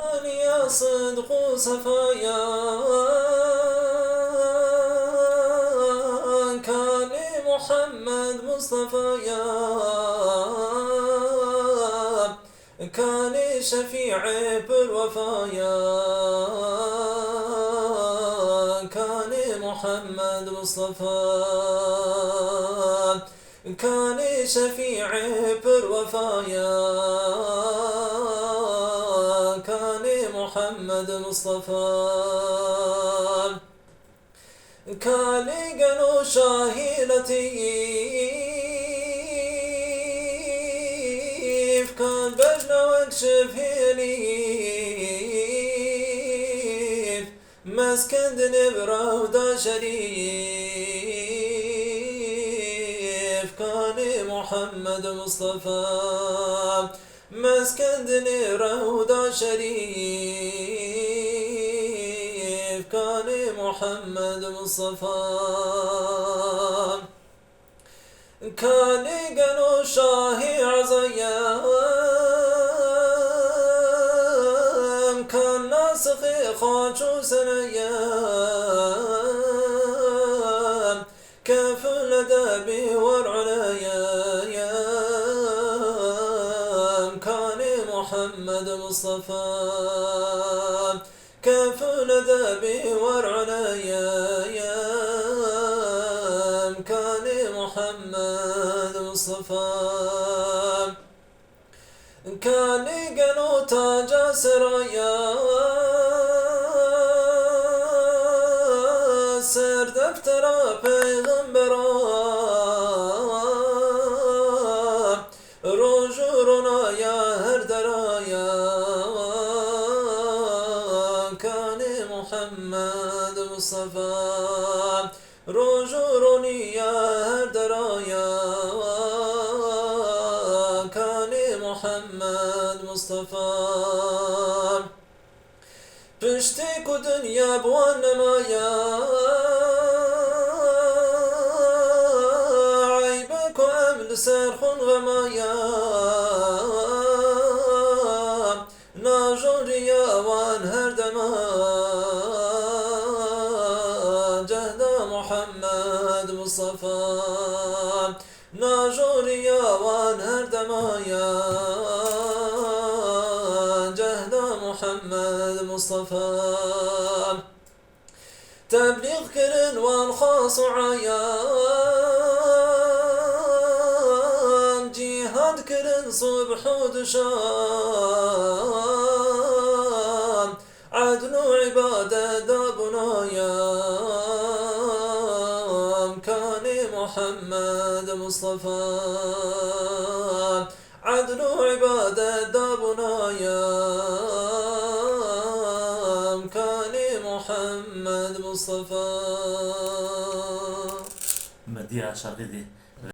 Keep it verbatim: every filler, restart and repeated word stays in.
Kanî ya Sidq û Sefa ya, kanî Muhammed Mustafa ya, kanî şefîê pir wefa ya, kanî Muhammed Mustafa. Kanî şefîê pir wefa ya, kanî Muhammed Mustafa. Kanî gelo şahî letîf, kan bejna wek şifhê lîf. Mezkendinê bi rewda şerîf, kanê Muhammed Mustafa. Mezkendinê rewda şerîf, kanê Muhammed Mustafa. Kanî gelo şahî ezeyem, kan nasixê xaç û seneyem, kefil edebî wer eleyem, kanê Muhammed Mustafa. Kefil edebî wer eleyem, kanê Muhammed Mustafa. Kanê gelo taca seraya, ser deftera peyxembera. Roj û ronaya her deraya, kanê Muhammed Mustafa. Roj û roniya her deraya, kanê Muhammed Mustafa. Piştî ku dinya bi wan nemaya, eyb e ku em li ser xwe xemaya. Najoriya wan her dema, cehda Muhammed Mustafa. Najoriya wan her dema ya, cehda Muhammed Mustafa. Teblîx kirin wan xas û eyan, cîhad kirin subh û duşam. Edl û îbadet dabûnaya, kanê Muhammed Mustafa. Edl û îbadet dabûnaya, kanê Muhammed Mustafa. Mediya şerqî dî.